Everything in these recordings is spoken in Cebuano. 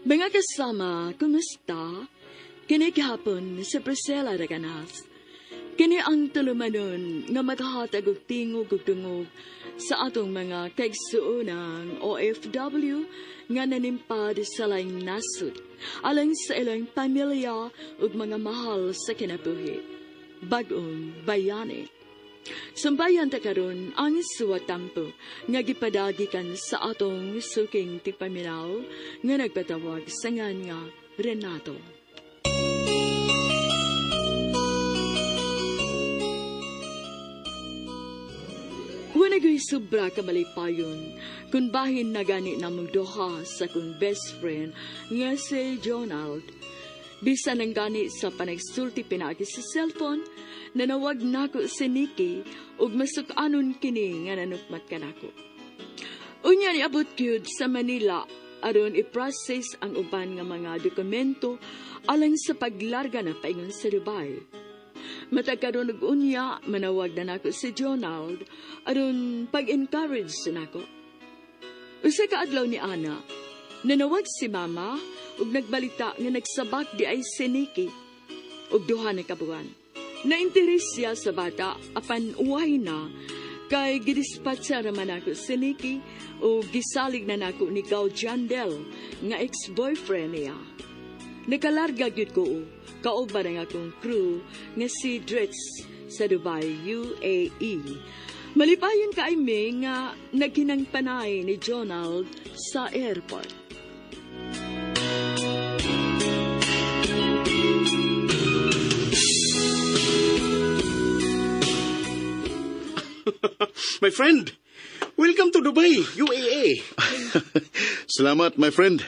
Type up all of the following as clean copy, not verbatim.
Mga kasama, kumusta? Kini gihapon si Priscilla Raganas. Kini ang tulumanon nga maghatag og tingog ug dungog sa atong mga kaigsuonang OFW nga nanimpad sa laing nasod alang sa ilang pamilya ug mga mahal sa kinabuhi. Bag-ong bayani. Sambayan ta karon ang suwatampo nga gipadagikan sa atong suking tigpaminaw nga nagpatawag sa ngan nga Renato. Wala ko'y sobra ka malipayon kung bahin na gani namong duha sa kong best friend nga si Jonald. Bisan ang gani sa panagsulti pinaagi sa cellphone, nanawag nako si Nikki ug masuk-anon kini nga nanukmat kanako. Unya niabot gyud sa Manila aron i-process ang uban nga mga dokumento alang sa paglarga na paingon sa Dubai. Matag karon og unya manawag na nako si Jonald aron pag-encourage nako. Usa ka adlaw ni Ana, nanawag si Mama ug nagbalita nga nagsabak di ay si Nikki ug duha na ka buwan. Nainteres siya sa bata apan uway na kay gidispatcha raman nako si Nikki ug gisalig na nako ni Gao Jandel nga ex-boyfriend niya. Nakalarga gyud ko kauban ang akong crew nga si Dritz sa Dubai, UAE. Malipayon kay mi nga naghinangpanay ni Jonald sa airport. My friend, welcome to Dubai, UAE. Salamat, my friend.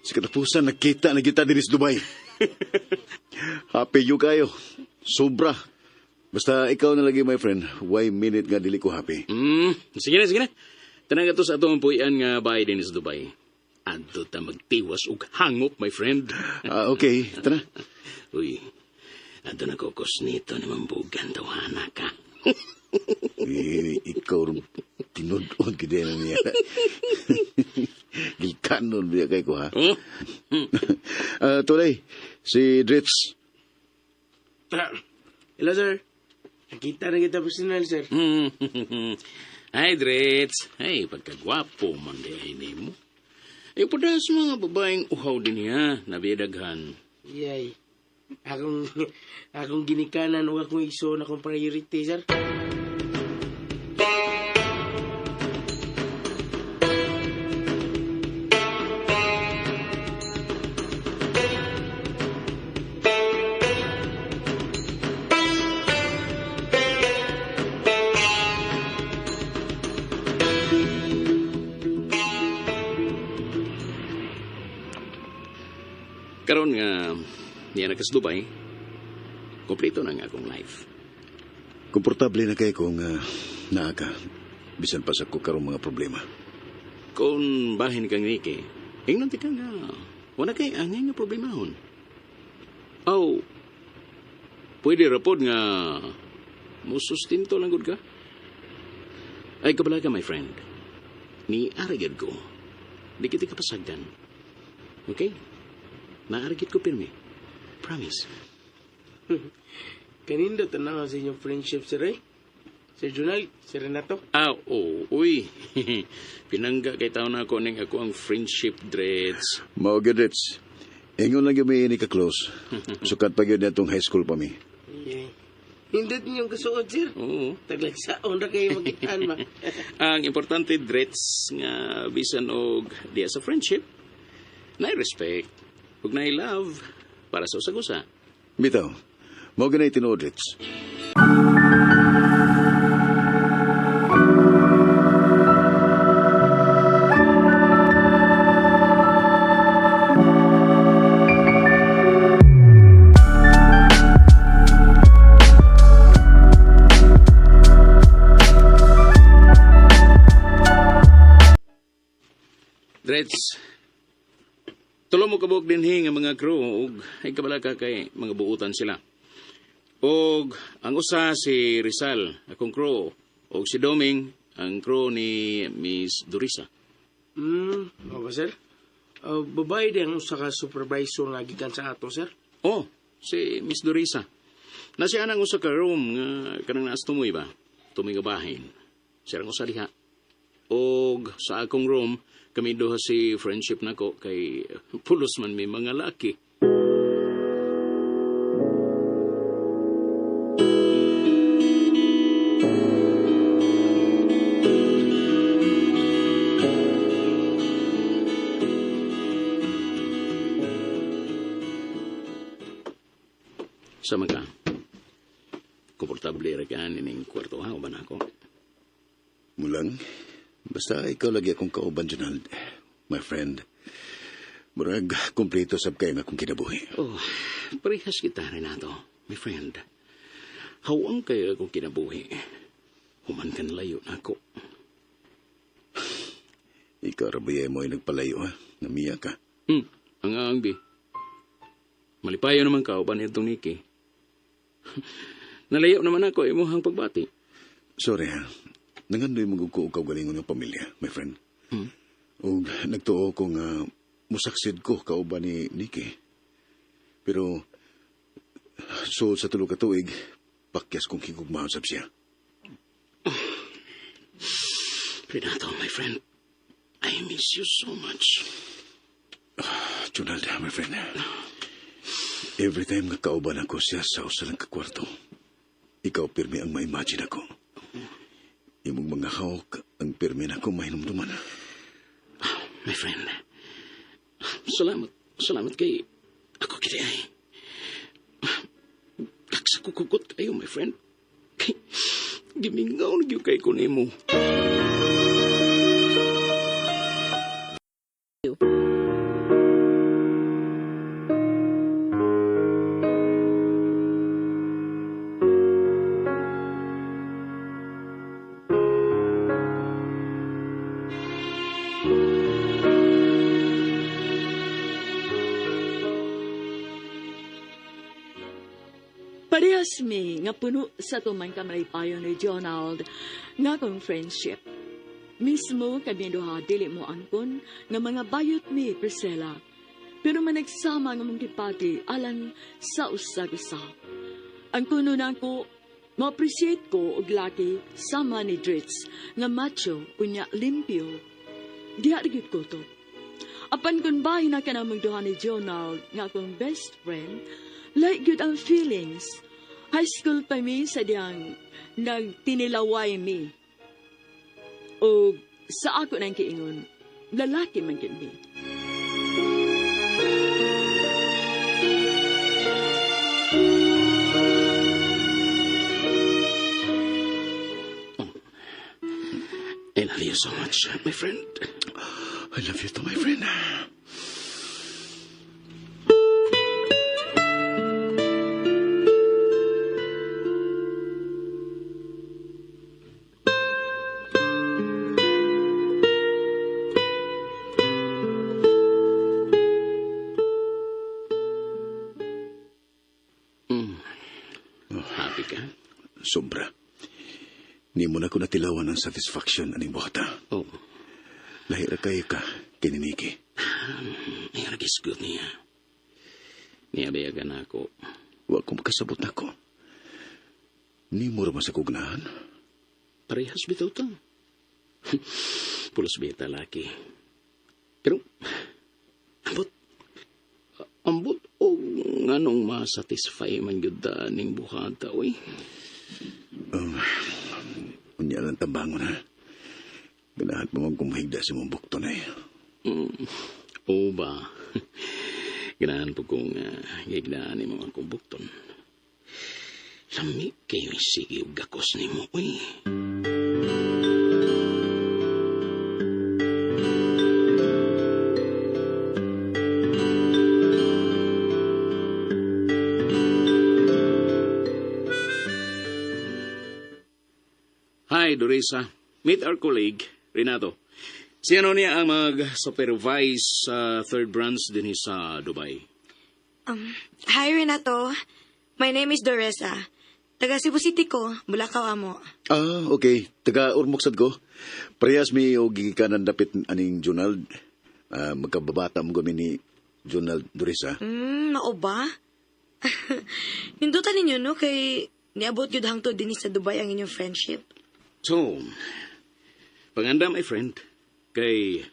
Sa katapusan, nagkita na kita din sa Dubai. Happy you kayo. Sobra. Basta ikaw na lagi, my friend. Why minute nga dili ko happy? Sige na, sige na. Tanang ato sa atong puy-an nga bahay din sa Dubai. Adto ta magtiwas og hangop, my friend. Ah, okay, tara. Uy, adto na kokos nito ni Mambugan tawhana ka. Eh, ikaw rin tinudon kita na niya. Gilkanon biya kay ko, ha? Oh? Ah, tulay, si Dritz. Hello, sir. Nakita na kita personal, sir. Ay, Dritz. Ay, pagkagwapo man di ay nimo. Ay, pada sa mga babaeng uhaw din niya, nabidaghan. Yay. Akong ginikanan o akong igsoon akong priority, sir. Karon nga niya na ka sa Dubai, kompleto na nga akong life. Komportable na kay kung naa ka. Bisan pa sa ko karong mga problema. Kung bahin kang Nikki, ingnon ti ka nga, wala kay angay nga problemahon. Aw, pwede ra pod nga musustinto lang gud ka. Ay, kabala ka, my friend. Ni arigad ko. Di kita kapasagdan. Okay? Naarigid ko pirmi. Promise. Kanindo tanaw sa inyong friendship, sir, eh? Sir Junal, Sir Renato. Ah, oo. Uy. Pinangga kay tao na ako ning ako ang friendship dreads. Mao gyud, Dritz. Ingon lang gyud mi ni ka close. Sukat pa gyud natong high school pa mi. Yay. Hindot ninyong kasuod, sir. Oo. Taglagsaon ra kayo magitaan ba? Ang importante, dreads, nga bisan og diya sa friendship, na respect, ug na love para sa usag-usa. Bitaw, mao gyud na tinuod, Dritz. Dreads, tulo mo kabuok dinhi nga mga crew ug ay kabala ka kay mga buutan sila. Og ang usa si Rizal, akong crew, og si Doming, ang crew ni Miss Dorisa. Mao ba, sir? Babae di ang usa ka supervisor nga gikan sa ato, sir. Oh, si Miss Dorisa. Nasiya nang usa ka room nga kanang naas tumoy ba? Tumoy nga bahin. Siya ang usa diha. Og sa akong room, kami duha si friendship nako kay pulos man may mga laki. Sama ka. Komportable ra ka nining kwarto ha, uban ako. Mulang, basta ikaw lagi akong kauban, Jonald. My friend. Murag, kumpleto sab kay nga akong kinabuhi. Oh, parehas kita, Renato, my friend. Hawang kayo akong kinabuhi. Human ka layo na ako. Ikaw rabaya mo ay nagpalayo, ha? Namiya ka. Ang aangbi. Malipayo naman ka, uban itong Nikki. Nalayo naman ako imuhang pagbati. Sorry, ha? Nangandoy mong ko kaugalingon ng pamilya, my friend. Ug nagtuo ko nga musaksid ko kauban ni Nikki. Pero, so sa tulo ka tuig, pakyas kong higugmaon sab siya. Renato, my friend, I miss you so much. Jonald, my friend. Every time nga kauban ako siya sa usa lang ka kwarto, ikaw pirmi ang ma-imagine ako. Imong mga hawk ang pirmi na ako mahinumduman. My friend, salamat. Salamat kay ako kiti ay. Kaksa kukugot kayo, my friend. Kay, gimingaw na gyud kay ko nimo. Parehas mi nga puno sa tuman kamalipayon ni Jonald nga akong friendship. Mismo kami duha dili mo angkon nga mga bayot ni Priscilla. Pero managsama nga mong gipati alang sa usag-usa. Ang kuno na ako, ma-appreciate ko og laki sama ni Dritz nga macho unya limpyo. Diha gyud ko to. Apan kun bahin na ka namang duha ni Jonald nga akong best friend, like gyud ang feelings. High school pa mi sa diyang nagtinilaway mi. O sa ako nang kiingon, lalaki man gyud mi. I love you so much, my friend. I love you too, my friend. Happy ka? Sobra. Ni mo na ko natilawan ang satisfaction aning buhata. Oh, Lahi ra kayo ka, kini Nikki. Ay, nagisgot niya. Niya bayagan ako. Wa ko makasabot nako. Ni mo ra man sa kugnahan. Parehas bitaw ta. Pulos bita laki. Pero, ambot o nganong masatisfy man gyud ta ning buhata, uy. Unya lang tambangon, ha? Ganahan pa man kumahigda sa mong bukton, eh. O ba? Ganahan po kong gigdaan ni mga akong bukton. Lami kayo sige og gakos nimo, uy. Hi, Dorisa. Meet our colleague, Renato. Siya no niya ang mag-supervise sa third branch din sa Dubai. Hi, Renato. My name is Doresa. Taga Cebu City ko, Bulacau amo. Ah, okay. Taga Ormoc sad ko. Parehas mi og gigikanan dapit aning Jonald. Magkababata mo kami ni Jonald Dorisa. Mao ba? Nindutan ninyo, no? Kay niabot yun hangtod din sa Dubai ang inyong friendship. So, panganda, my friend, kay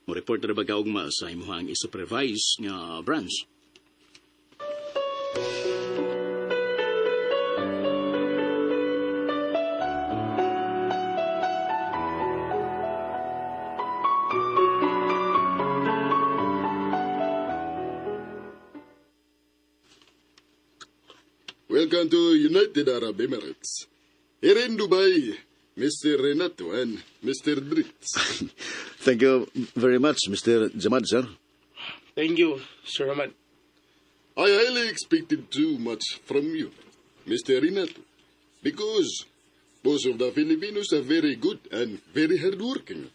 mo report na ba kaugma sa imuhang isupervise nga branch. Welcome to United Arab Emirates. Here in Dubai, Mr. Renato and Mr. Dritz. Thank you very much, Mr. Jamad, sir. Thank you, Sir Ahmad. I highly expected too much from you, Mr. Renato, because most of the Filipinos are very good and very hardworking.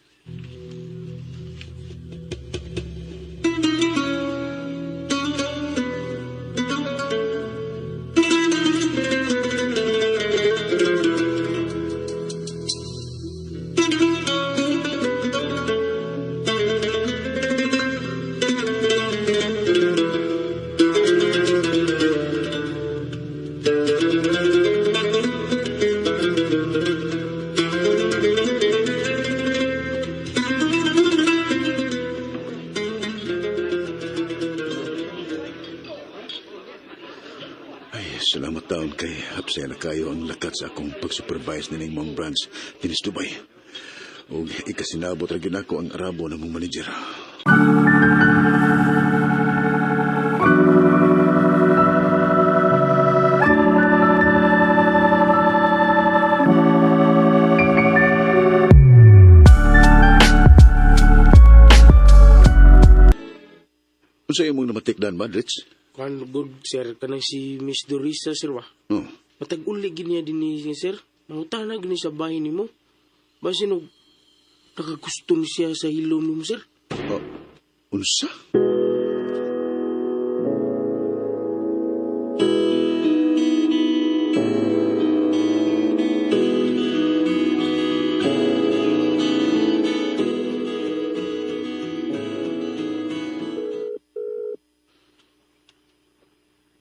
Ay, salamat taon kay hapsay na kayo ang lakat sa akong pag-supervise nining mong branch dinis Dubai. Og ikasinabot ra gyud nako ang Arabo na mong manager. Unsa imong namatikdan ba, Dritz? Kuan good, sir. Kanang si Miss Dorisa, sir, ba? Oh. Matag uli gini din ni sir. Mangutana gini sa bahay nimo. Basin og nakagusto ni siya sa hilom nimo, sir. Oh, unsa?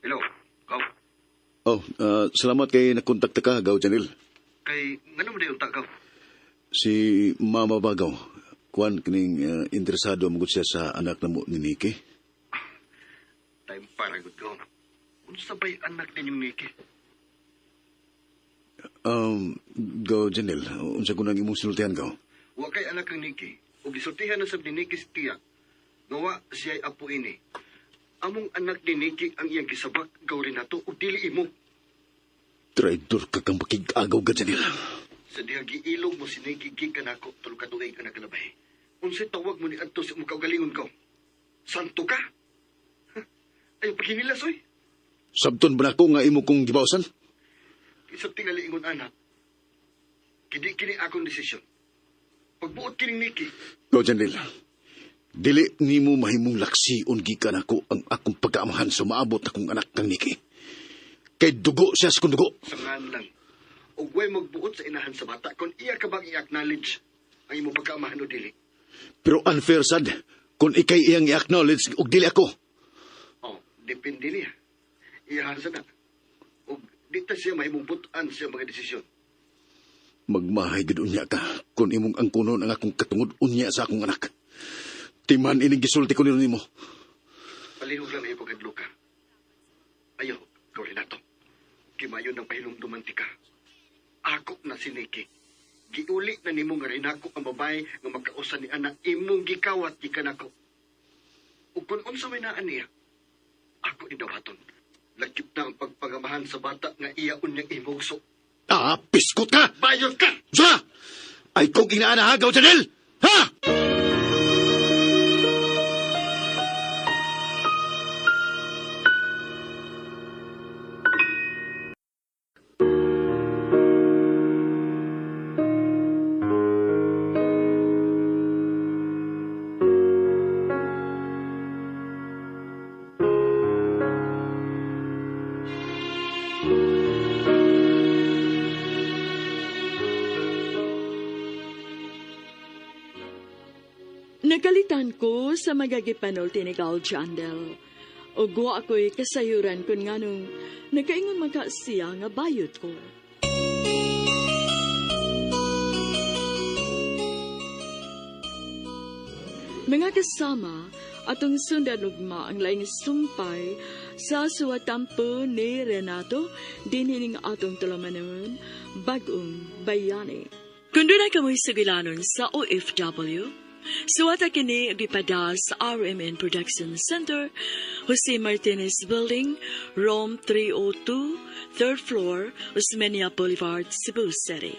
Hello, Gaw. Oh, salamat kay nakontakta ka, Gaw Janil. Kay ngano man unta Gaw? Si Mama Bagaw, kuan kining interesado mo siya sa anak na mo ni Nikki. Time para gud Gaw. Unsa bay anak ninyong Nikki? Gaw Janil, unsa ko nang imong sinultihan, Gaw? Wa kay anak kang Nikki. Ug gisultihan na sab ni Nikki si Tia. Nga wa siya'y apo ini. Among anak ni Nikki ang iyang gisabak Gaw Renato ug dili imo. Traidor ka kang pakig-agaw ka, Janil. Sa diha giilog mo si Nikki gikan nako tulo ka tuig ka nakalabay. Unsay tawag mo ni adto sa imong kaugalingon Gaw? Santo ka? Huh? Ayaw paghinilas oy. Sabton ba nako nga imo kong gibawsan? Isang tingali ingon anak. Kidi kini akong desisyon. Pagbuot kining Nikki, Gaw Janil, dili nimo mahimong laksion gikan ako ang akong pagkaamahan sa maabot akong anak kang Nikki. Kay dugo siya sa kong dugo. Sangan lang. Og way magbuot sa inahan sa bata kung iya ka bang i-acknowledge ang imong pagkaamahan o dili. Pero unfair sad kung ikay iyang i-acknowledge og dili ako. Oh, depende niya. Iyahan sa na. Og di ta siya mahimong butan sa mga desisyon. Magmahay gid unya ka kung imong angkunon ang akong katungod unya sa akong anak. Timan ining gisulti ko nimo. Palihog lang na ipagkadlo ka. Ayaw, ikaw Renato. Kimayon ng pahilumduman ti ka. Ako na si Nikki. Giuli na nimo nga rinako ang babae nga magkausa ni ana imong gikawat gikan ako. Ug kung unsa may naa niya, ako ni dawaton. Lakip na ang pagpagamahan sa bata nga iya unyang imugso. Ah, piskot ka! Bayot ka! Sa! Ay kong inaana ha, Gaw Janel! Ha! Nagkalitan ko sa magagipanulti ni Gal Jandel. Ug wa ako'y kasayuran kung nganong nagkaingon man ka siya nga bayot ko. Mga kasama, atong sundan ugma ang laing sumpay sa suwatampo ni Renato dinhining atong tulumanon, Bagong Bayani. Kung doon kamoy sugilanon sa OFW, suwata kini gipada sa RMN Production Center, Jose Martinez Building, Room 302, 3rd floor, Osmeña Boulevard, Cebu City.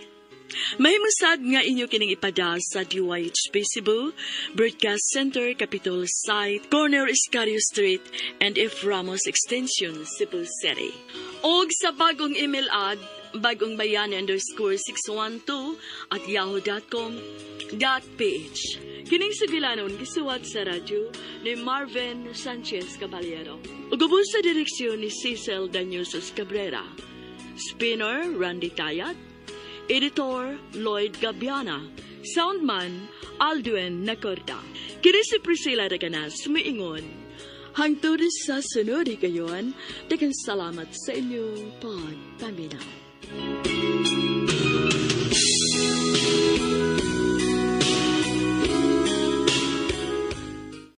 Mahimusad nga inyo kining ipada sa DYHP Cebu, Broadcast Center, Capitol Site, Corner Escario Street, and F. Ramos Extension, Cebu City. Og sa bagong email ad, bagongbayani_612@yahoo.com.ph. Kining sugilanon gisuwat sa radyo ni Marvin Sanchez Caballero. Ug ubos sa direksyon ni Cecil Danyusos Cabrera. Spinner Randy Tayat. Editor Lloyd Gabiana. Soundman Aldwin Nacorda. Kini si Priscilla Reganas miingon. Hangtod sa sunod higayon, daghang salamat sa inyong pagpaminaw.